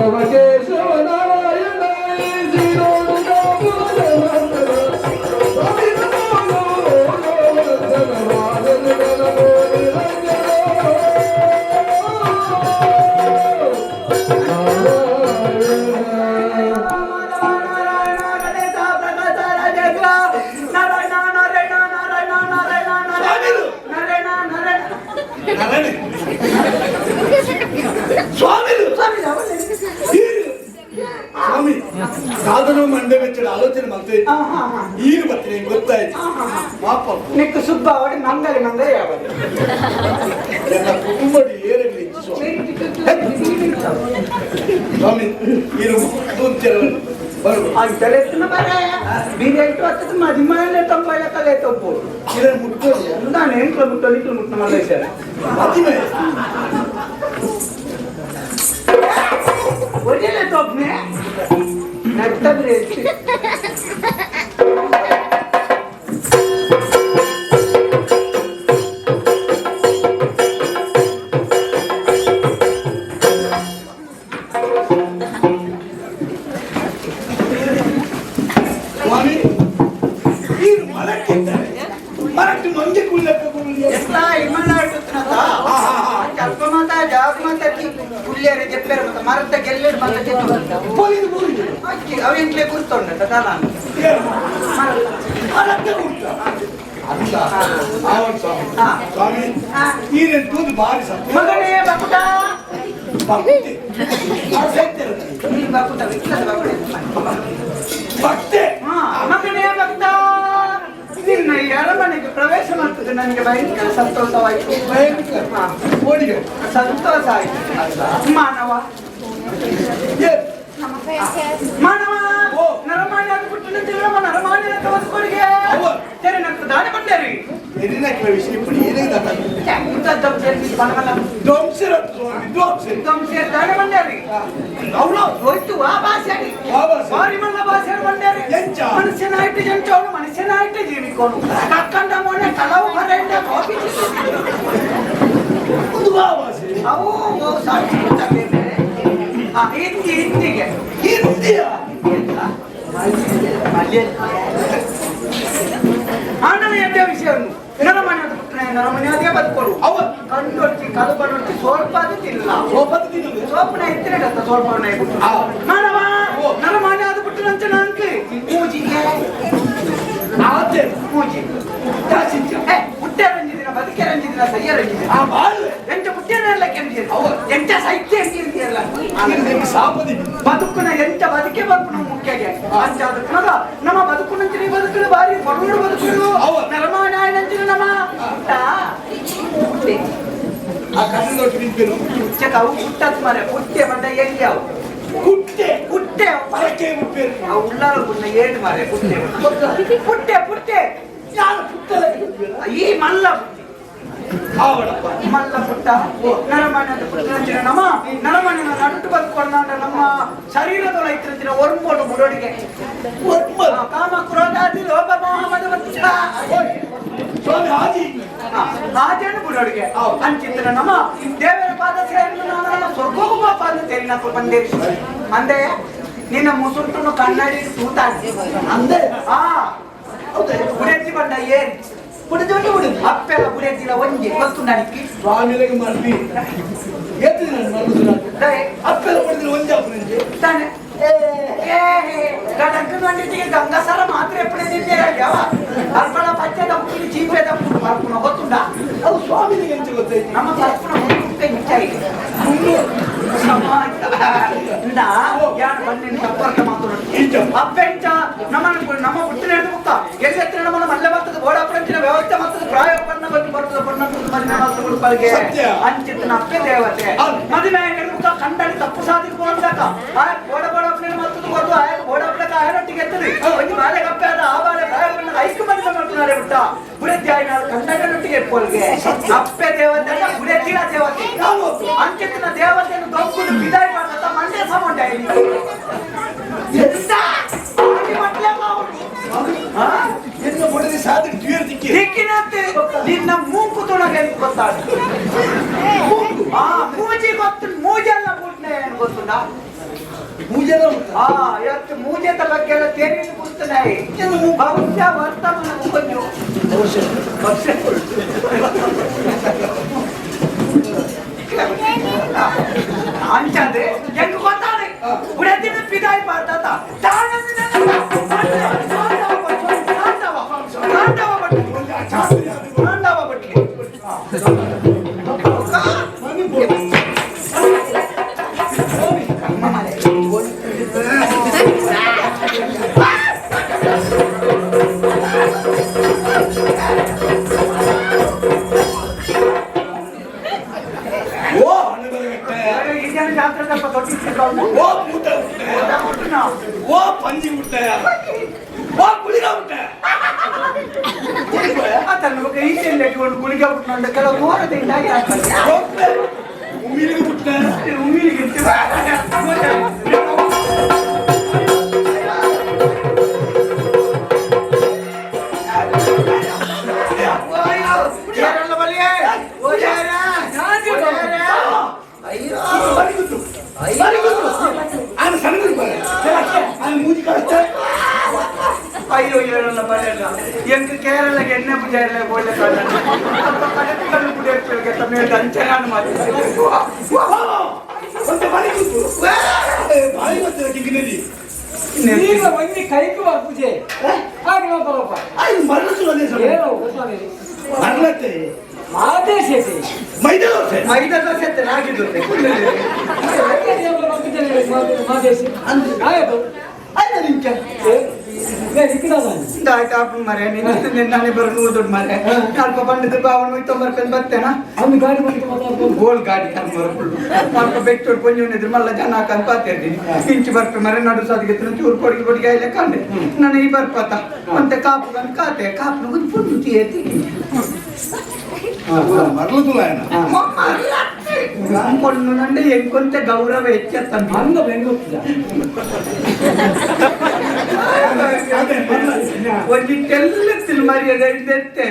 ಕೇಶವ ನಾರಾಯಣ ನಾರಾಯಣ ನಾರಾಯಣ ನಾರಾಯಣ ನಾರಾಯಣ ನಾರಾಯಣ ನಾರಾಯಣ ನಾರಾಯಣ. ಸ್ವಾಮಿಲು ಸ್ವಾಮಿ ಸಾಧನ ಮಂಡೆ ವೆಚ್ಚಡ ಆಲೋಚನೆ ಮಾಡ್ತಾ ಇತ್ತು. ಈಗ ಬರ್ತೀನಿ ಗೊತ್ತಾಯ್ತು ಮಾಪ. ನಿಕ್ಕು ಸುಬ್ಬ ಅವಡಿ ಮಂಗಲಿ ಮಂಗಲಿ ಯಾವದು? ಎಲ್ಲ ಕುಟುಂಬ ಏರಲಿ ಸ್ವಾಮಿ. ಸ್ವಾಮಿ ಇರು ಬರುವ. ಅಂತಲೆತ್ತಿನ ಬರ ಬೀರೆಂಟು ಹತ್ತದ ಮದಿಮನೆ ತಂಪಾಯ ಕಲೆ ತಪ್ಪು. ಇದನ್ನು ಮುಟ್ಟೋದು. ನಾನು ಎಂಟ್ಲ ಮುಟ್ಟ ಇಟ್ಲು ಮುಟ್ಟ ಮಲ್ಲೇಶ್ವರ. ಮದಿಮೆ. ಒಳ್ಳೆ ತಪ್ಪನೆ ನಟ್ಟ ಬಿರೇತಿ. ಸ್ವಾಮಿ ನೀರು ಮರಕ್ಕಿದ್ದಾರೆ ಮರಕ್ಕೆ ಮಂಗೆ ಕುಳ್ಳಕ್ಕ ಕುಳ್ಳಿ. ಎಟ್ಲ ಇಮ್ಮನಾಡುತ್ತಿನದ ಅಲ್ಪ ಮಾತ ಜಾಗ ಮಾತ ಪುಲ್ಯರೆ ಜೆಪ್ಪೆರೆ ಮತ ಮರತ್ತ ಗೆಲ್ಲೆಡ್ ಮತ ಜೆತ್ತು. ಪೊಲಿದು ಬೂರಿದು. ಅಕ್ಕಿ ಅವ ಎಂಟ್ಲೆ ಗುರ್ತೊಂಡ ನಾನು. ಮರಕ್ಕೆ ಗುರ್ತ ಅಲ್ಲ ಅವನು ಸ್ವಾಮಿ. ಹಾ. ಸ್ವಾಮಿ ಹಾ. ನೀರೇನು ತೂದು ಬಾರಿ ಸತ್ಯ. ಮಗನೇ ಬಕುಟ. ಭಕ್ತಿ ಆ ಸತ್ಯ ಇರುತ್ತೆ. ನೀ ಬಕುಟ ವಿಟ್ಲದ ಬಕುಟ. ಭಕ್ತಿ. ಹಾ, ಮಗನೇ ಭಕ್ತ, ನಿನ್ನ ಈ ಅರಮನೆಗೆ ಪ್ರವೇಶ ಮಾಡ್ತದೆ ನನಗೆ ಭಯಂಕರ ಸಂತೋಷವಾಯಿತು. ಭಯಂಕರ. ಹಾ, ಓಡಿಗೆ. ಸಂತೋಷ ಆಯ್ತು ಮಾನವ. ಏ, ಮಾನವ. ಓ. ನರಮಾನ್ಯ ಪುಟ್ಟಿನ ನಮ್ಮ ನರಮಾನ್ಯ ತೋರಿಸ್ಕೊಡಿಗೆ. ಅವ್ವ. ಸರಿ ನಮ್ಗೆ ದಾನಿ ಬಂದೇರಿ. ಎರಿನ ಕೆಲ ವಿಷಯ ಇಪ್ಪಡಿ ಏನೇ ಧ್ವಂಸರತ್ತು ಸ್ವಾಮಿ ಧ್ವಂಸರಿ. ದಾನಿ ಬಂದೇರಿ. అవును. ಹೋಯ್ತು ಆ ಭಾಷೆ. ಆ ಭಾಷೆ. ಬಾರಿ ಮಲ್ಲ ಭಾಷೆ ಬಂದೇರಿ. ಎಂಚ? ಮನುಷ್ಯನಾಯ್ತು ಜಂಚವನು ಮನುಷ್ಯನಾಯ್ತು ಜೀವಿಕೋನು ಕಕ್ಕಂಡ ಮೊನ್ನೆ ಕಲವು ಹೊರೆಂಡ ಕಾಫಿ. ಒಂದು ಆ ಭಾಷೆ. ಅವು ಸಾಕ್ಷಿ ಹಿಂದಿ ಹಿಂದಿಗೆ. ಹಿಂದಿಯ. ಆಂಡನ ಎಡ್ಡೆ ವಿಷಯವನ್ನು ನರಮನೆ ಪುಟ್ಟನೆ ನರಮನೆ ಅದೇ ಬದುಕೋಡು. ಅವ. ಕಣ್ಣೊಡ್ಚಿ ಕಲುಬನೊಡ್ಚಿ ಸ್ವಲ್ಪ ಅದು ತಿಲ್ಲ. ಸೋಪದ ತಿನ್ನುದು. ಸೋಪನ ಇತ್ತಿನ ಸ್ವಲ್ಪ ಆ. ಮಾನವ. ಓ. ನರಮಾನ್ಯ ಅದು ಪುಟ್ಟನಂಚ ನಂಗೆ ಮೂಜಿಗೆ. ಆತೆ. ಮೂಜಿ. ದಾಸಿಂಚ. ಏ ಪುಟ್ಟೆ ರಂಜಿದಿನ ಬದುಕೆ ರಂಜಿದಿನ ಸಯ್ಯ ರಂಜಿದಿನ. ಆ ಬಾಳ್ವೆ. ಎಂಟ ಪುಟ್ಟೆನೆಲ್ಲ ಕೆಂಜಿಲ್ಲ. ಅವ. ಎಂಟ ಸೈತ್ಯ ಎಂಜಿಲ್ಲ. ನಿನಗೆ ಸಾಪದಿ. ಬದುಕುನ ಎಂತ ಬದುಕೆ ಬರ್ಪುನ ಮುಖ್ಯಗೆ ಅಂಚಾದ ನಮ್ಮ ಬದುಕುನಂಚಿನ ಬದುಕಲು ಬಾರಿ ಕೊಡೋಡು ಬದುಕುದು. ಅವ. ನರಮಾನ್ಯನಂಚಿನ ನಮ್ಮ ಪುಟ್ಟ ಪುಟ್ಟೆ. ಆ ಕಣ್ಣು ನಿಂಪೇನು. ಚಕ ಅವು ಪುಟ್ಟತ್ ಮರೆ ಪುಟ್ಟೆ ಬಂದ ಎಲ್ಲಿ ಅವು? ಕುಟ್ಟೆ. ಪುಟ್ಟೆ ಅವು. ಪರಕೆ ಮುಪ್ಪೇನು. ಅವು ಉಳ್ಳಾಲ ಗುಡ್ನ ಏಳು ಮಾರೆ ಪುಟ್ಟೆ ಪುಟ್ಟೆ ಪುಟ್ಟೆ. ಯಾರು ಪುಟ್ಟಲ ಮುಪ್ಪೇನು? ಈ ಮಲ್ಲ ಪುಟ್ಟಿ. ಆವಡಪ್ಪ. ಮಲ್ಲ ಪುಟ್ಟ ನರಮಾನ್ಯದ ಪುಟ್ಟನಂಚಿನ ನಮ್ಮ ನರಮಾನ್ಯನ ನಡುಟು ಬದುಕೊಂಡ ನಮ್ಮ ಶರೀರದೊಳ ಇತ್ತಿನ ಒರ್ಮೋಡು ಮುಡೋಡಿಗೆ. ಒರ್ಮ. ಕಾಮ ಕ್ರೋಧಾದಿ ಲೋಭ ಮೋಹ ಮದ ಮತ್ಸರ. ಸ್ವಾಮಿ ಹಾಜಿ. ಆಚರಣೆ ಬಿಡೋಡಿಗೆ ಅಂಚಿತ್ರ ನಮ್ಮ ದೇವರ ಪಾದ ಸೇರಿದ ನಾನು ನಮ್ಮ ಸ್ವರ್ಗೋಗು ಪಾದ ಸೇರಿ నాకు ಬಂದೇರಿ ಅಂದೆ ನಿನ್ನ ಮುಸುಂಟುನು ಕನ್ನಡಿ ತೂತಾಡಿ. ಅಂದೆ. ಆ ಹೌದೇ? ಬುಡೆತ್ತಿ ಬಂಡ ಏನ್ ಪುಡಿದೊಂದು ಬಿಡು. ಅಪ್ಪೆಲ್ಲ ಬುಡೆತ್ತಿನ ಒಂಜಿ ಗೊತ್ತುಂಡನಿಕ್ಕಿ. ಸ್ವಾಮಿಲೆಗೆ ಮರ್ದಿ ಎತ್ತು ನಾನು ಮರ್ದು ನಾನು. ಅಪ್ಪೆಲ್ಲ ಪಡೆದ್ರೆ ಒಂಜಾಪು ನಿಂಗೆ. ತಾನೆ ಏ ಗಡಂಕ ಬಂಡಿಗೆ ಗಂಗಾಸರ ಮಾತ್ರ ಎಪ್ಪಡೆ ಯಾವ ಅರ್ಪಣ ಪಚ್ಚೆ ತಪ್ಪು ಚೀಪೆ ತಪ್ಪು ಪರ್ಪುಣ ಗೊತ್ತುಂಡ. ಅದು ಸ್ವಾಮಿಲಿಗೆ ಎಂಚ ಗೊತ್ತಾಯ್ತು? ನಮ್ಮ ಪರ್ಪುಣ ಗೊತ್ತುಂಟ ಇಂಚಾಯಿ ಯಾರು ಬನ್ನಿ ಸಂಪರ್ಕ ಮಾತು. ಇಂಚ. ಅಪ್ಪೆಂಚ ನಮ್ಮ ನಮ್ಮ ಪುಟ್ಟಿನ ಹಿಡಿದು ಮುಕ್ತ ಎಲ್ಲಿ ನಮ್ಮನ್ನ ಮಲ್ಲೆ ಬರ್ತದೆ ಬೋಡಾಪುರಂಚಿನ ವ್ಯವಸ್ಥೆ ಮತ್ತದ ಪ್ರಾಯ ಬಣ್ಣ ಬಂದು ಬರ್ತದೆ ಬಣ್ಣ ಮದುವೆ ಮಾತ್ರ ಹುಡುಕರಿಗೆ. ಸತ್ಯ. ಅಂಚಿತ್ತನ ಅಪ್ಪೆ ದೇವತೆ. ಹೌದು. ಮದುವೆ ಹಿಡಿದು ಮುಕ್ತ ಕಂಡಳಿ ತಪ್ಪು ಸಾಧಿಗೆ ಬೋಂಡಕ ಆ ಬೋಡ ಬೋಡಪ್ಪನ ಮತ್ತದು ಕೊರದು ಆಯ ಬೋಡಪ್ಪನ ಆಯನೊಟ್ಟಿಗೆ ಎತ್ತದೆ ಒಂದು ಬಾಲೆ ಕಪ್ಪೆ ಆದ ಆ ಬಾಲೆ ಪ್ರಾಯ ಬಣ್ಣ ಐಕು ಮದುವೆ ಮಾಡ್తున్నారు ಬಿಟ್ಟ ಬುಡತಿ ಆಯ್ನ ಕಂಡನೊಟ್ಟಿಗೆ ಪೋಲ್ಗೆ ಅಪ್ಪೆ ದೇವತೆ ಅಲ್ಲ ಬುಡತಿನ ದೇವತೆ. ಯಾವು? ಅಂಚಿತ್ತನ ದೇವತೆಯನ್ನು ದೊಂಕುದು ಬಿದಾಯಿ ಮಾಡ್ತಾ ಮಂಡ್ಯ ಸಮುಂಡ ಎಂತ ಆಗಿ ಮಟ್ಲೆ ಮಾವುಡು. ಆ? ಎನ್ನ ಪಡೆದಿ ಸಾಧನೆ ಟ್ಯೂರ್ ತಿಕ್ಕಿ. ದಿಕ್ಕಿನಂತೆ ನಿನ್ನ ಮೂಕು ತೊಡಗೆ ಗೊತ್ತಾಗ ಆ ಮೂಜಿ ಗೊತ್ತು ಮೂಜೆಲ್ಲ ಬುಡ್ನೆ ಏನು ಗೊತ್ತುಂಡ. ಮೂಜೆದ ಆ ಇವತ್ತು ಮೂಜೆತ ಬಗ್ಗೆ ಎಲ್ಲ ತೇರಿದು ಕೂರ್ತನಾಯಿ ಭವಿಷ್ಯ ವರ್ತಮಾನ ಕೊಂಚ ಭವಿಷ್ಯ ಅಂಚಂದ್ರೆ ಹೆಂಗ್ ಗೊತ್ತಾದೆ ಉಡತಿನ ಪಿದಾಯಿ ಪಾಡ್ತಾತ ತಾಂಡವ ಬಟ್ಲಿ ಓ ಭೂತ ಓ ಪಂಜಿ ಹುಟ್ಟ ಓ ಗುಳಿಗ ಹುಟ್ಟ ಗುಳಿಗೆ ಹುಟ್ಟುಂಡ ಕೆಲವು ದೂರದಿಂದಾಗಿ ಉಮ್ಮಿಲಿಗೆ ಹುಟ್ಟ ಉಮ್ಮಿಲಿಗೆ ಅಯ್ಯೋ ಏರಲ್ಲ ಬರಲ್ಲ ಎಂಕ್ ಕೇರಳಗೆ ಎಣ್ಣೆ ಪೂಜಾರಿಲ್ಲ ಬೋಲೆ ಅಪ್ಪ ಕಡಕಲ್ಲು ಪುಡಿಯಕ್ಕೆ ತಮಿಳು ಅಂಚನಾನು ಮಾತಾಡ್ತಾರೆ ಈಗ ಒಂಜಿ ಕೈಕು ಪೂಜೆ ಆಗ ಬರಪ್ಪ ಏನು ಗೊತ್ತಾಗಲಿ ಮರಳತ್ತೆ ಮಾದೇಶತೆ ಮೈದಾ ದೋಸೆ ಮೈದಾ ದೋಸೆ ಅಂತ ರಾಗಿ ದೋಸೆ ಮಾದೇಶ ಆಯ್ತು ಅಲ್ಲ ನಿಂಚ ಆಯ್ತು ಮರೆ ನಿನ್ನೆ ಬರೋದು ದುಡ್ಡು ಮರೆ ಅಲ್ಪ ಬಂಡದ ಬಾವನ್ ತೊಂಬರ್ಕೊಂಡು ಬರ್ತೇನಾ ಅವ್ನು ಗಾಡಿ ಬಂತು ಮಾತಾಡ್ಬೋದು ಗೋಲ್ ಗಾಡಿ ತಂದು ಅಲ್ಪ ಬೆಚ್ಚೋಡು ಕೊಂಜು ಮಲ್ಲ ಜನ ಹಾಕಂತ ಪಾತಿರ್ತೀನಿ ಇಂಚು ಬರ್ಪೆ ಮರೆ ನಡು ಸದಿಗೆ ಚೂರು ಕೊಡಿಗೆ ಕೊಡಿಗೆ ಆಯ್ಲೆ ಕಂಡೆ ನಾನು ಈ ಬರ್ಪತ ಮತ್ತೆ ಕಾಪು ಕಂಡು ಕಾತೆ ಕಾಪು ಒಂದು ಪುಂಡು ತೀಯತಿ ಮರಳದು పొన్ను నుండి ఎంకొంత గౌరవ హెచ్చేస్తాను ಅಂದ ಬೆಂಗಳೂರು ಒಂಜಿ ತೆಲ್ಲ ಮರ್ಯಾದೆ ಇದೆತ್ತೆ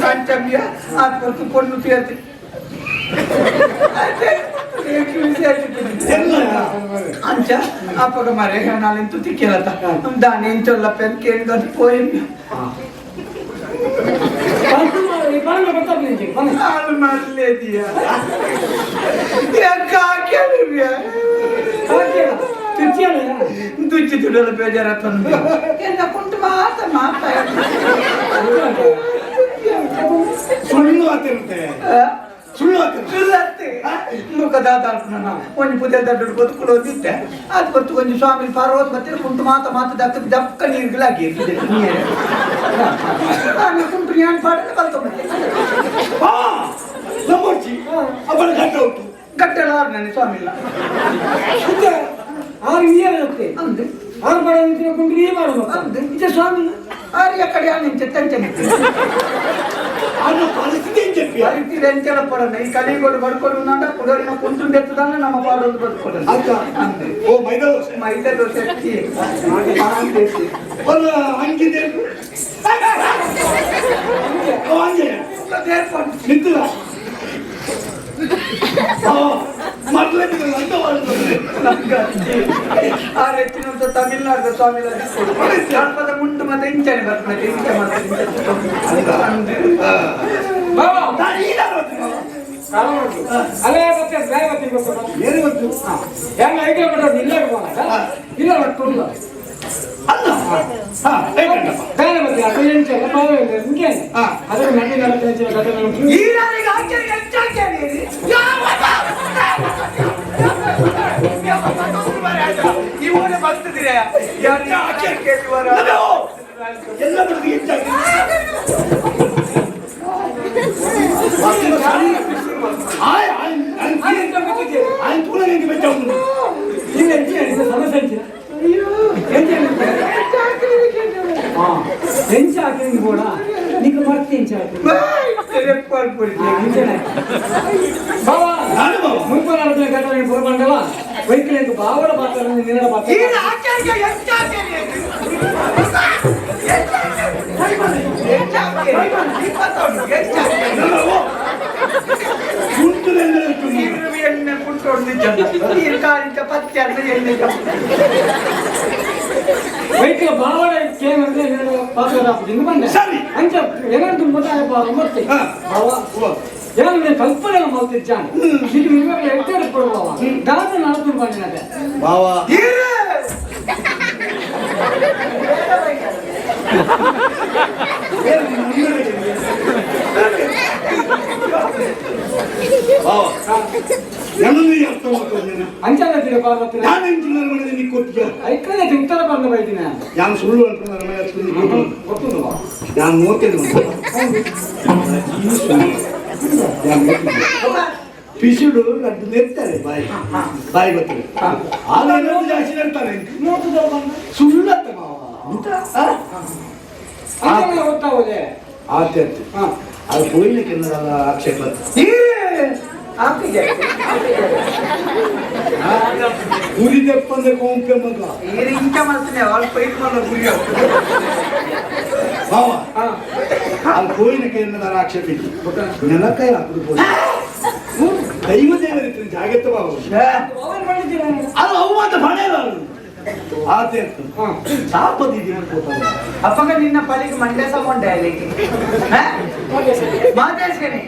ಕಂಚಮ್ಯ ಆತ್ಮರ್ತು ಪೊಣ್ಣು ತೀಯತಿ ಅಂಚ ಅಪ್ಪಗ ಮರೆ ನಾಳೆಂತು ತಿಕ್ಕಿರತ್ತ ದಾನಿ ಎಂಚೊಲ್ಲಪ್ಪ ಅಂತ ಕೇಳಿದ ಪೋಯಿ ಹಾಲು ಮಾಡಲೇದಿಯ ದುಚ್ಚಿ ದುಡಲ ಬೇಜಾರ ತಂದು ಎಲ್ಲ ಕುಂಟು ಮಾತ ಮಾತ ಸುಳ್ಳು ಆತಿರುತ್ತೆ ಸುಳ್ಳು ಆತಿರುತ್ತೆ ಮುಖದಾದ ಒಂಜಿ ಪುದೆ ದಡ್ಡ ಬದುಕುಲೋದಿತ್ತೆ ಅದು ಬರ್ತು ಒಂಜಿ ಸ್ವಾಮಿ ಪಾರ್ವತ್ ಮತ್ತೆ ಕುಂಟು ಮಾತ ಮಾತ ದಕ್ಕ ದಕ್ಕ ನೀರುಗಳಾಗಿ ನೀರು ನಾನು ಕುಂಟು ನಾನು ಪಾಡಲ್ಲ ಕಲ್ತ್ಕೊಂಡ್ಬಿಟ್ಟೆ ನಮ್ಮರ್ಜಿ ಅವಳ ಗಂಟ ಉಂಟು ಗಟ್ಟೆಲ್ಲ ನಾನು ಸ್ವಾಮಿ ಇಲ್ಲ ಆರು ನೀರು ಅಂದೆ ಆರು ಬಾಡ ಕುಂಡ್ರಿ ನೀ ಮಾಡುವ ಅಂದೆ ಇತ್ತೆ ಸ್ವಾಮಿ ಆರು ಎಕ್ಕಡೆ ನಿಂಚೆ ತಂಚನೆ ಅನ್ನ ಪರಿಸ್ಥಿತಿ ಏನ್ చెప్పి ಪರಿಸ್ಥಿತಿ ಎಂಚಲ ಪಡೋಣ ಈ ಕಲಿಗಳು ಬಡ್ಕೊಂಡು ನಾಡ ಕುಡೋರಿನ ಕುಂತುಂಡೆತ್ತದಾನೆ ನಮ್ಮ ಪಾಡೊಂದು ಬಡ್ಕೊಡೋಣ ಅಕ್ಕ ಅಂದೆ ಓ ಮೈದಾ ದೋಸೆ ಮೈದಾ ದೋಸೆ ಅಕ್ಕಿ ಒಂದು ಹಂಗಿದೆ ಹಂಗೆ ನಿಂತದ ಆ ಹೆಚ್ಚಿನಂತ ತಮಿಳ್ನಾಡು ಸ್ವಾಮಿ ಸ್ವಲ್ಪ ಮುಂಡು ಮತ್ತೆ ಇಂಚನೆ ಬರ್ತದೆ ಇಂಚೆ ಮಾಡ್ತಾರೆ ಅಲ್ಲೇ ಮತ್ತೆ ಏನು ಗೊತ್ತು ಹೆಂಗ ಐಕ್ಲ ಬಿಡೋದು ಇಲ್ಲ ಇಲ್ಲ ಒಟ್ಟು ಅಲ್ಲ ಹಾ ಬೇರೆ ಮತ್ತೆ ಅದು ಎಂಚಲ್ಲ ನಿಮಗೆ ಅದರ ನಮಗೆ ಕಥೆ ಈರಾರಿಗೆ ಆಚಾರ್ಯ ಹೆಚ್ಚಾಗ್ಯಾನೆ ಇವನೇ ಬರ್ತಿದ್ದೀರಾ ಎಲ್ಲ ಬಡದು ಹೆಚ್ಚಾಗಿ ఆయన చూడడానికి పెట్టావు ಸಮಸ್ಯೆ ಎಂಚ ಹಾಕಿದಂಗೆ ಬೋಡ ನಿಂಗೆ ಮರ್ತಿ ಎಂಚ ಬಾಬಾ ನಾನು ಬಾಬಾ ಮುಂಪು ನಡೆದ ಘಟನೆ ಪೂರ್ವಂಡಲ ವೈಕಲ್ ಬಾವಡ ಪಾತ್ರ ನಿನ್ನಡ ಪಾತ್ರ ಮುಟ್ಟೊಡ್ದು ಕಾಲಿಂಚ ಪತ್ತೆ ಅಂತ ಎಣ್ಣೆ ವೈದ್ಯ ಬಾವಡ ಕೇಂದ್ರ ಪಾತ್ರ ಸರಿ. ಅಂಚ ಏನಾದ್ರು ಮೊದಲ ಮತ್ತೆ ಬಾವ ಏನು ಕಲ್ಪನೆ ಮಾಡ್ತಿದ್ದಾನೆ ಇದು ಇವಾಗ ಎಡ್ತಾರೆ ಕೊಡುವವ ದಾದ ನಾಲ್ಕು ಬಂದಿದೆ ಬಾವ ಬಾವ ನನ್ನನ್ನು ಅರ್ಥ ಮಾಡ್ಕೊಂಡಿದ್ದೇನೆ. ಅಂಚನ ಪಾರ್ವತಿ ನಾನು ಇಂಜಿನಿಯರ್ ಮನೆಯಲ್ಲಿ ನೀ ಕೊಟ್ಟಿದ್ದೆ. ಐಕನೆ ತಿಂತರ ಬಂದ ಬೈದಿನ ನಾನು ಸುಳ್ಳು ಅಂತ ನನ್ನ ಮನೆ ಹತ್ರ ನೀ ಕೊಟ್ಟು. ಗೊತ್ತುಂಟು ಬಾವ. ನಾನು ನೋಡ್ತೇನೆ ಪಿಸುಡು ಲಡ್ಡು ನೆರ್ತಾರೆ ಬಾಯಿ ಬಾಯಿ ಬರ್ತದೆ ಆಗ ನೋವು ಜಾಸ್ತಿ ನೆರ್ತಾರೆ ಸುಳ್ಳತ್ತ ಮಾವ ಆ? ಅಂಚನೆ ಗೊತ್ತಾಗೋದೆ ಆತೆ ಆತೆ ಹಾ ಅದು ಹೋಗ್ಲಿಕ್ಕೆ ನನ್ನ ಆಕ್ಷೇಪ ಉರಿದಪ್ಪಂದ್ರೆ ಕೊಂಪೆ ಮಗ ಇಂಚ ಮಾಡ್ತಾನೆ ಅವ್ಳು ಪೈಟ್ ಮಾಡೋ ಗುರಿ ಮಾವ ಹಾ ಅಲ್ಲಿ ಕೋಯಿನಕ್ಕೆ ನನ್ನ ಆಕ್ಷೇಪ ಇತ್ತು ನೆಲಕಾಯಿ ಹಾಕುದು ಪೋಯಿ ದೈವ ದೇವರಿತ್ತು ಜಾಗ್ರತೆ ಬಾವ ಅವನು ಮಾಡಿದ್ದೀರ ಅದು ಅವು ಮಾತ್ರ ಬಣ ಇಲ್ಲ ಅದು. ಆತೆ ಇತ್ತು ಹಾ ಸಾಪದಿದ್ದೀವಿ ಅನ್ಕೋತಾರೆ ಅಪ್ಪಗ ನಿನ್ನ ಪಾಲಿಗೆ ಮಂಡ್ಯ ತಗೊಂಡೆ ಅಲ್ಲಿಗೆ ಮಾತಾಡ್ಸೇನೆ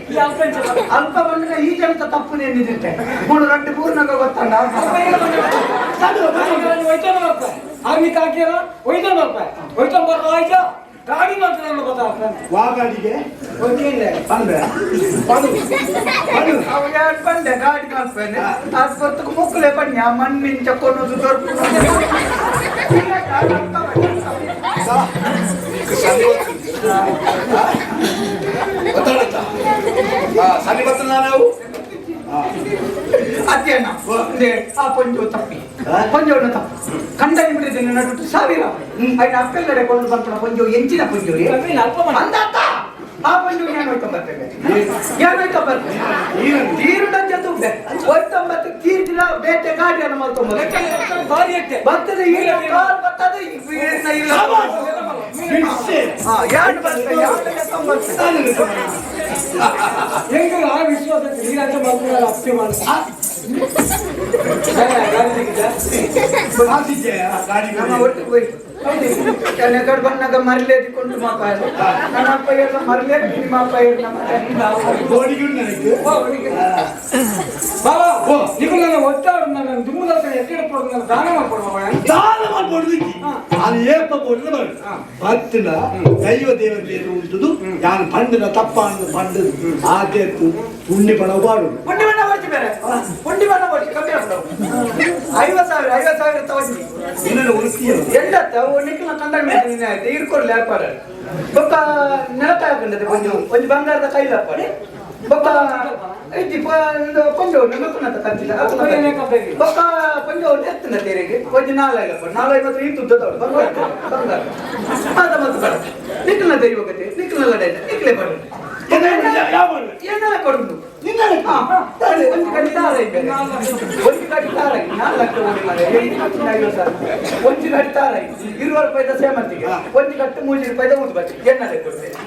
ಅಲ್ಪ ಬಂದ್ರೆ ಈ ಜನತ ತಪ್ಪು ನೆನ್ನಿದಿತ್ತೆ ಮೂರು రెండు ಪೂರ್ಣಗ ಗೊತ್ತಲ್ಲ ಆಗಿ ತಾಕಿರ ಒಯ್ದು ಬರ್ಪ ಒಯ್ದು ಬರ್ಪ ಆಯ್ತಾ ಗಾಡಿ ಮಾತ್ರ ನನ್ನ ಗೊತ್ತಾಗ್ತದೆ ವಾಗಾಡಿಗೆ ಓಕೆ ಬಂದೆ ಪಡು ಪಡು ಅವು ಯಾರು ಬಂದೆ ಗಾಡಿ ಕಾಲ್ಪೇನೆ ಅದು ಗೊತ್ತಕ್ಕೆ ಮುಕ್ಕಲೆ ಬನ್ನಿ ಆ ಮಣ್ಣಿನ ಚಕ್ಕೊನ್ನೋದು ದೊಡ್ಡ ಗೊತ್ತಾಡತ್ತ ಸನಿ ಬರ್ತದ ನಾವು ಅದೇನ ಆ ಪೊಂಜೋ ತಪ್ಪಿ ಪೊಂಜೋನ ತಪ್ಪು ಕಂಡನಿ ಬಿಡಿದ ನಡುಟು ಸಾವಿರ ಐನ ಅಪ್ಪೆಲ್ಲಡೆ ಕೊಂಡು ಬರ್ಪಣ ಪೊಂಜೋ ಎಂಚಿನ ಪೊಂಜೋ ಅಲ್ಪ ಮಾಡ ಅಂದಾತ ಆ ಪೊಂಜೋ ಏನು ಹೋಯ್ಕೊಂಬರ್ತೇವೆ ಏನು ಹೋಯ್ಕೊಂಬರ್ತೇವೆ ತೀರುಡಂಚ ತುಂಬೆ ಹೋಯ್ತೊಂಬತ್ತು ತೀರ್ದಿನ ಬೇಟೆ ಗಾಡಿಯನ್ನು ಮಲ್ತೊಂಬತ್ತು ಭಾರಿ ಎಟ್ಟೆ ಬರ್ತದೆ ಈ ಕಾಲ್ ಬರ್ತದೆ ಈ ಇಲ್ಲ ಬಿಡ್ಸೆ ಹಾ ಎರಡು ಬರ್ತದೆ ಎರಡು ತೊಂಬತ್ತು ಹೆಂಗ ಆ ವಿಶ್ವಾಸ ನೀರಂತ ಮಾಡ್ತಾರೆ ಅಪ್ಪೆ ಹಾಸಿದ್ದೆ ಗಾಡಿ ನಮ್ಮ ಒಟ್ಟಿಗೆ ಹೋಯ್ತು ಕಡೆ ಬಂದಾಗ ಮರಲೇದಿಕೊಂಡು ಮಾಪ ನನ್ನ ಅಪ್ಪ ಎಲ್ಲ ಮರಲೇ ನಿಮ್ಮ ಅಪ್ಪ ಎಲ್ಲ ಗೋಡಿಗೆ ನನಗೆ ಬಾಬಾ ನೀವು ನನ್ನ ಒತ್ತಾಡು ನನ್ನ ದುಮ್ಮದ ಎಕ್ಕಡೆ ಪಡೋದು ನನ್ನ ದಾನ ಮಾಡ್ಕೊಡುವ ದಾನ ಮಾಡ್ಕೊಡ್ಲಿಕ್ಕೆ ಅದು ಏಪ ಕೊಡ್ಲು ಮಾಡಿ ಭಕ್ತಿನ ದೈವ ದೇವರಿಗೆ ಉಂಟುದು ನಾನು ಪಂಡಿನ ತಪ್ಪ ಅಂದು ಪಂಡದು ಆತೇತು ಪುಣ್ಯ ಪಣ ಬಾಡು ಪುಂಡಿ ಬಣ್ಣ ಕೊಡ್ಸಿ ಬೇರೆ ಪುಂಡಿ ಬಣ್ಣ ಕೊಡ್ಸಿ ಕಮ್ಮಿ ಆಗ್ತಾವ 50,000 50,000 ತಗೊಂಡಿ ನಿನ್ನನ್ನು ಉಳಿಸ್ತೀಯಲ್ಲ ಎಂದತ್ತ ನಿಕ್ಲ ಕಂಡ ಇರ್ಕೊಡ್ಲಿ ವ್ಯಾಪಾರ ಬೊಕ್ಕ ನೆಲಕ ಹಾಕೊಂಡದೆ ಒಂಜಿ ಒಂಜಿ ಬಂಗಾರದ ಕೈಲಪ್ಪ ಬೊಕ್ಕ ಇಜ್ಜಿ ಪೊಂಜೋ ನಮಕ್ಕನತ ಕಂಚಿಲ್ಲ ಬೊಕ್ಕ ಪೊಂಜೋ ಎತ್ತನ ತೇರಿಗೆ ಒಂಜಿ ನಾಲ್ಕಪ್ಪ ನಾಲ್ಕು ಈ ತುದ್ದದವಳು ಬಂಗಾರ ಬಂಗಾರ ಅದ ಮತ್ತು ಬಡ ನಿಕ್ಲ ದೈವಗತೆ ನಿಕ್ಲ ಲಡೈ ನಿಕ್ಲೆ ಬಡ ಏನೆಲ್ಲ ಕೊಡುದು ಒಂದು ಕಡೆ ತಾರ ಇದ್ದಾರೆ ಒಂದು ಕಡೆ ತಾರ 4 ಲಕ್ಷ ಓಡಿ ಮಾರೆ 8,50,000 ಒಂದು ಕಡೆ ತಾರ 20 ರೂಪಾಯಿದ ಸೇಮಂತಿಗೆ ಒಂದು ಕಟ್ಟು 3 ರೂಪಾಯಿದ ಊದು ಬತ್ತಿ ಎನ್ನಲೆ ಕೊಡ್ತೇನೆ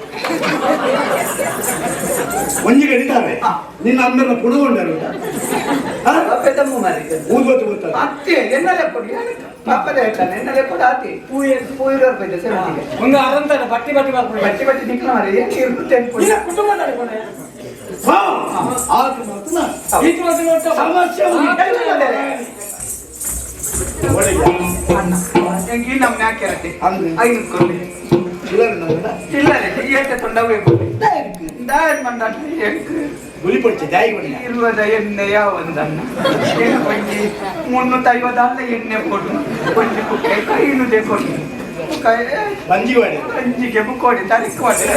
ಒಂಜಿ ಕಡಿತಾರೆ ನಿನ್ನ ಅಮ್ಮನ ಪುಣಗೊಂಡರು ತಮ್ಮ ಮಾರಿ ಊದ್ಬತ್ತಿ ಗೊತ್ತಲ್ಲ ಅತ್ತೆ ಎನ್ನಲೆ ಕೊಡಿ ಪಾಪದೇ ಆಯ್ತಾನೆ ಎನ್ನಲೆ ಕೊಡು ಆತಿ ಪೂ ಪೂ 20 ರೂಪಾಯಿದ ಸೇಮಂತಿಗೆ ಒಂದು ಅರಂತಾನೆ ಬಟ್ಟಿ ಬಟ್ಟಿ ಮಾಡ್ಕೊಂಡು ಬಟ್ಟಿ ಬಟ್ಟಿ ನಿಕ್ಲ ಮಾರಿ ಏನು ಇರುತ್ತೆ ಇಲ್ಲ ಕುಟುಂಬ ನಡ್ಕೊಂಡೆ ಆತ ಮಾತು ಈತ ಮಾತ್ರ ಸಮಸ್ಯೆ ಈ ನಮ್ಮ ಯಾಕೆ ಅಂದ್ರೆ? ಐದು ಕೊಡ್ಲಿ ಇಲ್ಲ ನನ್ನ ಇಲ್ಲ ಏಟೆ ತೊಂಡವೇ ಕೊಡ್ಲಿ ದಾಯ್ ಮಂಡ ಗುಳಿ ಪಡಿಚೆ ಜಾಯಿ ಕೊಡಿ ಇರುವದ ಎಣ್ಣೆ ಯಾವಂದನ್ನ ಒಂಜಿ 350 ಅಲ್ಲ ಎಣ್ಣೆ ಕೊಡು ಒಂಜಿ ಕುಕ್ಕೆ ಕೈನುದೆ ಕೊಡು ಬಂಜಿ ವಾಡಿ ಅಂಜಿಗೆ ಮುಕ್ಕೋಡಿ ತರಿಕ್ ಮಾಡಿ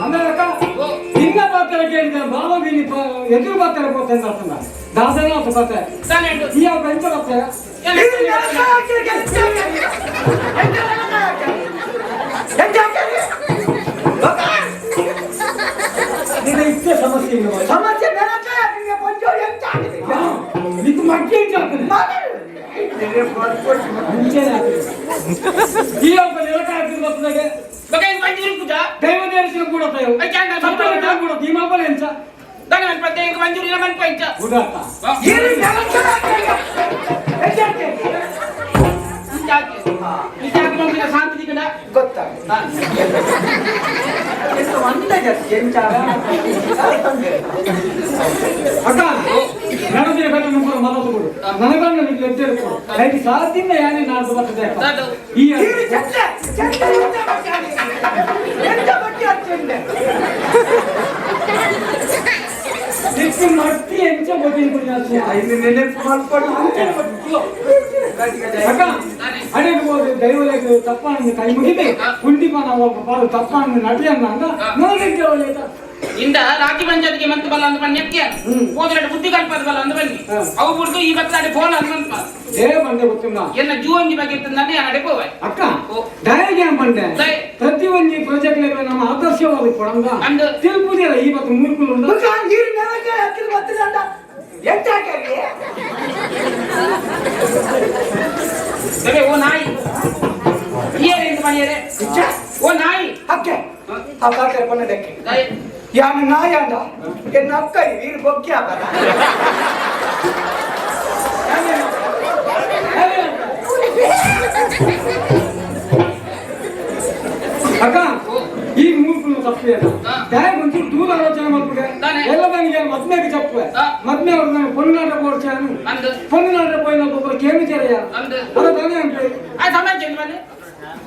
ಅಂದ್ರೆ ಅಕ್ಕ ನಿನ್ನ ಪಾತ್ರ ಕೇಳಿದ ಬಾವ ಬೀನಿ ಎದುರು ಪಾತ್ರ పోతుంది అంటున్నా దాసన ఒక పాత్ర ఈ ఆ పెంచ పాత్ర ನಿನ್ನ ಇಷ್ಟೇ ಸಮಸ್ಯೆ ಇಲ್ಲ ಸಮಸ್ಯೆ ಬೆಳಕ ನಿಮಗೆ ಕೊಂಚ ಎಂತ ಆಗಿದೆ నీకు మట్టి ఏం చేస్తుంది ಮಾತಾಡು. అంచనా ఈ యొక్క నిలకాయ ಬರ್ತದೆ ಬೊಕ ಇಂಕ್ ಒಂಜಿ ಉರುಪುಜ ದೈವ ದೇವಸ್ಥಾನ ಕೂಡ ತಾಯೋ ಐಕ್ ಯಾಂಡ ಸತ್ತರೆ ಕೂಡ ಈ ಮಲ್ಪಲೆ ಎಂಚ ದಾನೆ ಮನ್ಪತ್ತೆ ಇಂಕ್ ಮಂಜೂರಿ ಮನ್ಪ ಇಂಚ ಉದಾತ್ತ ಈರು ನೆಲಕ್ಕೆ ಹಾಕಿ. ಇಂಚ ಹಾಕಿ ಇಂಚ ಹಾಕಿ ಮನ್ಪಿನ ಶಾಂತಿ ತಿಕ್ಕಡ ಗೊತ್ತಾಗ್ತದೆ ಎಂತ ಒಂದೇ ಜಾತಿ ಎಂಚ ಅಕ್ಕ ನಡೆದಿರ ಕಡೆ ನಂಬರ್ ಮಾತಾಡ್ಕೊಡು ನನಗನ್ನ ನಿಮ್ಗೆ ಎದ್ದೇಳ್ಕೊಡು ಐದು ಸಾತಿಂದ ಯಾನೇ ನಾಡ್ದು ಬರ್ತದೆ ಅಕ್ಕ. ಈ ಈರು ಚೆಂಡೆ ಚೆಂಡೆ ಎಂತ ಬಟ್ಟೆ ಹಾಕಿ? ಎಂತ ಬಟ್ಟೆ ಹಾಕ್ತಿಂಡೆ? ದಿಕ್ಕು ಮಟ್ಟಿ ಎಂಚ ಗೊತ್ತಿನ ಕುಡಿ ಐದು ನೆನಪು ಮಾಡ್ಕೊಂಡು ಅಂಚನೆ ಬಟ್ಟೆ. ಅಕ್ಕ ಅಡೇನು ಹೋದ ದೈವಲೇಖ ತಪ್ಪಾನ ಕೈ ಮುಗಿದೆ ಕುಂಡಿಪಾನ ಒಬ್ಬ ಪಾಲು ತಪ್ಪಾನ ನಟಿಯನ್ನ ಅಂದ ನನಗೆ ಒಳ್ಳೆಯದ ಇಂದ ರಾಖಿ ಪಂಚಾಯತ್ಗೆ ಮಂತ್ ಬಲ್ಲ ಅಂದ್ ಬನ್ನಿ ಹೋದ್ರೆ ಬುದ್ಧಿ ಕಲ್ಪದ ಬಲ್ಲ ಅಂದ್ ಬನ್ನಿ ಅವು ಬುಡ್ದು ಈ ಬತ್ತಲಾಡೆ ಫೋನ್ ಅಂದ್ ಮಂತ್ ಏ ಬಂದೆ ಗೊತ್ತಿಲ್ಲ ಎನ್ನ ಜೀವನ್ನಿ ಬಗ್ಗೆ ಇತ್ತಂದಾನೆ ಆಡೆ ಪೋವೆ ಅಕ್ಕ ದಯಗೆ ಏನ್ ಬಂದೆ ದಯ. ಪ್ರತಿಯೊಂದು ಪ್ರಾಜೆಕ್ಟ್ ನಮ್ಮ ಆದರ್ಶವಾದ ಕೊಡಂಗ ಅಂದು. ತಿರುಪತಿಯಲ್ಲ ಈ ಬತ್ತು ಮೂರ್ಕುಲು ಉಂಡು ಮುಖ ಈರು ನೆಲಕ್ಕೆ ಹಾಕಿದ್ರೆ ಬರ್ತದೆ ಅಂಡ. ಎಂತ ಹಾಕಿ? ಬೇ ಓ ನಾಯಿ ಏರೆ ಎಂತ ಮನೆಯರೆ ಇಚ್ಚ? ಓ ನಾಯಿ ಅಕ್ಕೆ ಆ ಪಾತ್ರೆ ಕೊನ್ನಡಕ್ಕೆ ದಯ ಯಾನು ನಾಯಾಂಡ ಎನ್ನ ಅಕ್ಕ ಈರು ಬೊಕ್ಕೆ ಹಾಕಲ್ಲ ಅಕ್ಕ ಈ ಮೂರ್ಕುಲು ತಪ್ಪು ದಯ ಒಂಚೂರು ದೂರ ಆಲೋಚನೆ ಮಾಡ್ಬಿಟ್ಟೆ ತಾನೆ. ಎಲ್ಲ ನನಗೆ ಮದ್ಮೆಗೆ ಚಪ್ಪೆ ಹಾ. ಮದ್ಮೆ ಅವ್ರು ನಾನು ಪೊನ್ನಾಟ ಪೋಡ್ಚಾನು ಅಂದು ಪೊನ್ನಾಟ ಪೋಯಿನ ಒಬ್ಬರು ಕೇಮಿಚರೆಯ ಅಂದು ಅದ ತಾನೇ ಅಂತೆ ಆ ಸಮಾಜ ಬನ್ನಿ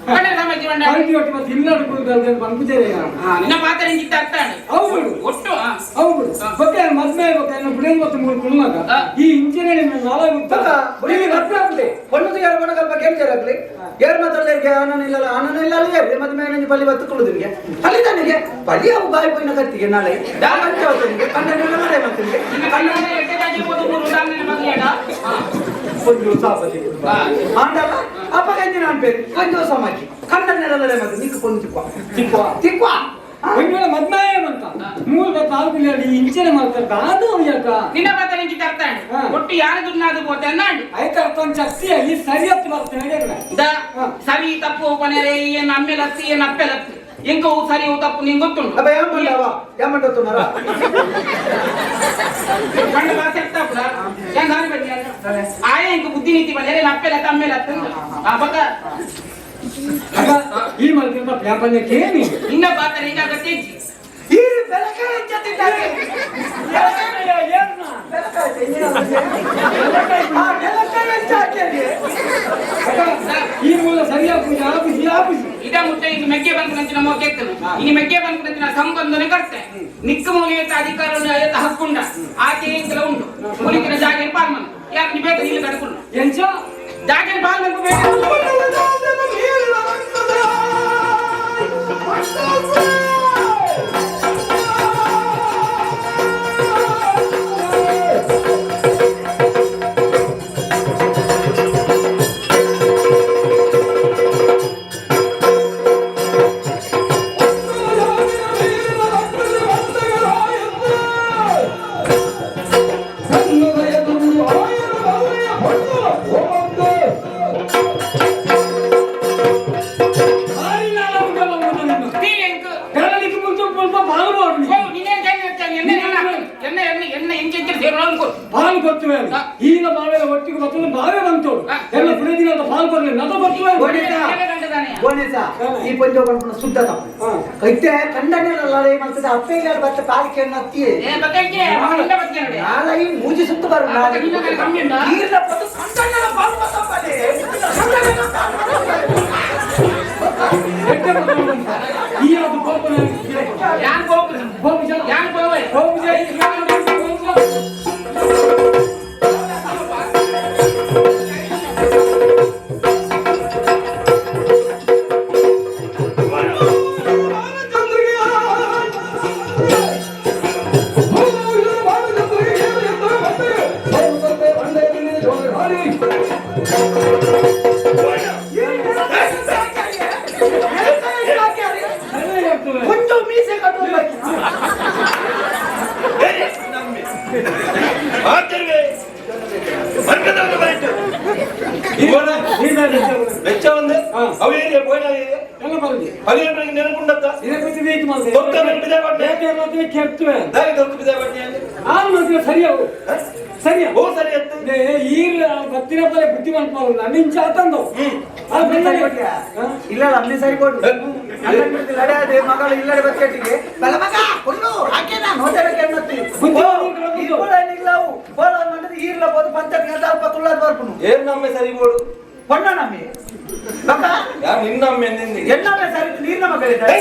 ಬನ್ನಿ ಸಮಾಜ ಬನ್ನಿ ಪಂಕ್ತಿ ಒಟ್ಟು ಮತ್ತೆ ಇಲ್ಲಾಡು ಕುಳಿತು ಪಂಪುಚೆರೆಯ ನಿನ್ನ ಪಾತ್ರ ಇಂಗಿತ್ತ ಅರ್ಥ ಅವು ಒಟ್ಟು ಆ. ಹೌದು ಮತ್ತೆ ಮದ್ಮೆ ಆಗ್ಬೇಕು ಬಿಡೇನು ಮತ್ತು ಮೂರು ಕುಳ್ನಾಗ ಹಾ. ಈ ಇಂಜಿನಿಯರಿಂಗ್ ನಾಲಾಗುತ್ತೆ ಹೊಣ್ಣು ಯಾರು ಬಣಗಲ್ಪ ಕೇಳ್ತಾರಾಗ್ಲಿ ಯಾರು ಮಾತಾಡಲಿಕ್ಕೆ ಆನನ ಇಲ್ಲ ಆನನ ಇಲ್ಲ ಅಲ್ಲಿ ಯಾರು ಮತ್ತೆ ಮೇನಂಜಿ ಪಲ್ಲಿ ಬತ್ತುಕೊಳ್ಳುದು ನಿಮಗೆ ಅಲ್ಲಿ ನನಗೆ ಪಲ್ಲಿ ಅವು ಬಾಯಿ ಪೋಯಿನ ಕತ್ತಿಗೆ ನಾಳೆ ದಾವಂತ ನಿಮಗೆ ಕಣ್ಣನೆಲ್ಲ ಮರೆ ಮತ್ತೆ ನಿನ್ನ ಕಣ್ಣನ್ನ ಎಟ್ಟೆ ಆಗಿರ್ಬೋದು ಮೂರು ಉದಾಹರಣೆ ಮಗಲೇಡ ಒಂದು ಸಾಪತಿ ಆಂಡಲ್ಲ ಅಪ್ಪ ಕಂಜಿ ನಾನು ಪೇರು ಕೊಂಚ ಸಮಾಜಿ ಕಣ್ಣನೆಲ್ಲ ಮತ್ತೆ ನಿಕ್ಕ ಕೊಂಡು ತಿಕ್ವ ತಿಕ್ವ. ತಿಕ್ವ ಒಂದು ವೇಳೆ ಮದ್ಮೆ ಅಂತ ಮೂರು ಬತ್ತ ನಾಲ್ಕು ಈ ಇಂಚಿನ ಮಾಡ್ತಾರೆ ಅದು ಯಾಕ ನಿನ್ನ ಪಾತ್ರ ಇಂಗಿತ್ತ ಅರ್ಥ ಹಾ. ಒಟ್ಟು ಯಾರು ದುಡ್ನಾದು ಪೋತೆ ಅನ್ನಾಂಡು ಆಯ್ತು ಅರ್ಥ ಒಂದು ಶಕ್ತಿ ಈ ಸರಿ ಹತ್ತು ಬರ್ತೇನೆ ಹೇಳಿದ್ರೆ the ಹಾ. ಸರಿ ತಪ್ಪು ಕೊನೆರೆ ಏನ್ ಅಮ್ಮೆಲತ್ತಿ ಏನ್ ಅಪ್ಪೆಲತ್ತಿ ಎಂಕ ಅವು ಸರಿ ಅವು ತಪ್ಪು ನಿಂಗೆ ಗೊತ್ತುಂಟು ಅಪ್ಪ ಏಮಂಡವ ಏಮಂಡ ತುಮಾರ ಪಂಡ ಭಾಷೆ ತಪ್ಪುದ ಏನ್ ದಾನಿ ಬನ್ನಿ ಆಯ ಎಂಕ ಬುದ್ಧಿ ನೀತಿ ಬಂದರೆ ಅಪ್ಪೆಲತ್ತ ಅಮ್ಮೆಲತ್ತ ಆ ಬಕ ಅಕ್ಕ ಈ ಮಾಡ್ತೀನಿ ವ್ಯಾಪಾರ ಕೇಳಿ ನಿನ್ನ ಪಾತ್ರ ಹಿಂಗ ಅಗತ್ಯ ಇಜ್ಜಿ. ಈ ಬೆಳಕ ಹೆಚ್ಚುತ್ತಿದ್ದಾರೆ ಈ ಮೂಲ ಸರಿಯಾಗಿ ಪೂಜೆ ಆಪಿಸಿ ಆಪಿಸಿ ಇದ ಮುಟ್ಟ ಈಗ ಮೆಕ್ಕೆ ಬಂದ್ಕೊಂತ ನಮ್ಮ ಕೇಳ್ತಾನೆ ಇನ್ನು ಮೆಕ್ಕೆ ಬಂದ್ಕೊಂತ ಸಂಬಂಧನೆ ಕಟ್ತೆ ನಿಕ್ಕ ಮೂಲಿಯತ್ತ ಅಧಿಕಾರವನ್ನು ಆಯತ್ತ ಹಕ್ಕುಂಡ ಆಕೆ ಎಂಕಲ ಉಂಟು ಮುಲಿಕಿನ ಜಾಗೆ ಪಾಲ್ಮನ್ ಯಾಕೆ ನೀ ಬೇಕು ಇಲ್ಲಿ ಕಡ್ಕೊಂಡು ಎಂಚ ಜಾಗೆ ಪಾಲ್ಮನ್ ಬೇಕು ಭಾರಿ ನಾಲ ಉಂಟಲ್ಲ ಉಂಟು ನಿನ್ನ. ತೀ ಎಂಕ್ ಗರಳಿಗೆ ಮುಂಚೆ ಸ್ವಲ್ಪ ಪಾಲು ಮಾಡಿ ಓ, ನೀನೇನ್ ಜಾಗೆ ಇರ್ತಾನೆ? ಎಣ್ಣೆ ಎಣ್ಣೆ ಎಣ್ಣೆ ಎಣ್ಣೆ ಎಣ್ಣೆ ಇಂಚೆ ಇಂಚೆ ಸೇರೋಣ ಅನ್ಕೋ ಪಾಲು ಕೊತ್ತುವೆ ಹಾ. ಈಗಿನ ಬಾವೆ ಒಟ್ಟಿಗೆ ಬರ್ತದೆ ಬಾವೆ ಬಂತು ಹಾ. ಎಲ್ಲ ಕುಡಿದಿನ ಅಂತ ಪಾಲು ಬರ್ಲಿ ನದ ಬರ್ತವೆ ಈ ಪಂಜ ಪನ್ಪುನ ಶುದ್ಧ ತಪ್ಪು ಕೈತೆ ಕಂಡನೆಲ್ಲ ಮಲ್ತದೆ ಅಪ್ಪೆ ಇಲ್ಲ ಬತ್ತ ಪಾಲಿಕೆ ಅತ್ತಿ ಏ ಬತ್ತಕ್ಕೆ ಇಲ್ಲ ಬತ್ತಕ್ಕೆ ನೋಡಿ ನಾಳೆ ಈ ಮೂಜಿ ಸುತ್ತ ಬರು ಆ, ಮತ್ತೆ ನಿನ್ನ ಕಡೆ ಕಮ್ಮಿ ಉಂಟಾ? ನೀರ್ನ ಪತ್ತು ಕಂಡನೆಲ್ಲ ಪಾಲು ಬತ್ತಪ್ಪಲೆ. ಕಂಡನೆಲ್ಲ ಪಾಲು ಬತ್ತಪ್ಪಲೆ. ಎಟ್ಟೆ ಬರ್ತದೆ ಅಂತ. ಈ ಅದು ಕೋಪ ನನಗೆ. ಯಾನ್ ಹೋಗ್ರಿ ಕೋಪ ಜನ. ಯಾನ್ ಹೋಗ್ರಿ ಕೋಪ ಜನ. ಕೋಪ ಜನ. ಸರಿಯಾಗಿ ಆಗ್ತದೆ. ಕೊಂಚ ಮೀಸೆ ಕಟ್ಟುವ ಈ ಬೇರೆ ಬೆಚ್ಚ ಒಂದು ಹಾ. ಅವು ಏರಿಯಾ ಪೋಯಿನ ಏರಿಯಾ ಎಲ್ಲ ಬರಲಿ. ಅಳಿಯಂದ್ರಿಗೆ ನೆನಪುಂಡತ್ತ? ಇದಕ್ಕೆ ವೇಟ್ ಮಾಡಿದೆ. ದೊಡ್ಡ ನೆನಪಿದೆ ಬಟ್ಟೆ. ಬೇಟೆ ಮಾತ್ರ ಕೆರ್ತುವೆ. ದಾಯಿ ದೊಡ್ಡ ಬಿದೆ ಬಟ್ಟೆ ಅಲ್ಲಿ. ಆರು ಮಾತ್ರ ಸರಿಯಾವು ಸರಿಯಾ? ಓ ಸರಿ ಅತ್ತೆ. ಈರ್ ಬತ್ತಿನ ಪಲೆ ಬುದ್ಧಿ ಮಾಡ್ಕೊಳ್ಳ ನಿಂಚ ಆತಂದು. ಆ ಬೆನ್ನಲೆ. ಇಲ್ಲ, ಅಮ್ಮೆ ಸರಿ ಕೊಡು. ಲಡೆ ಮಗಳು ಇಲ್ಲಡೆ ಬಚ್ಚಟ್ಟಿಗೆ ಬಲ ಮಗ ಕೊಲ್ಲು ಆಕೆನ ನೋಟಕ್ಕೆ ಎನ್ನತ್ತಿ. ಬುದ್ಧಿ ಮಾಡ್ಕೊಂಡು ಇಲ್ಲ, ಅವು ಬೋಳ ಮಾಡಿದ್ರೆ ಈರ್ಲ ಬೋದು ಪಂಚಾಯತ್ ಗಂಟೆ ಅಲ್ಪ ಕುಳ್ಳಾದ್ ಬರ್ಪುನು. ಏನ್ ನಮ್ಮೆ ಸರಿ ಬೋಡು? ಹೊಣ್ಣ ನಮ್ಮಿ ಬಕ್ಕ. ಯಾರು ನಿನ್ನ ಅಮ್ಮೆ ನಿಂದಿಗೆ? ಎನ್ನಮ್ಮೆ ಸರಿ ನೀರ್ನ ಮಗಳಿದ್ದಾರೆ.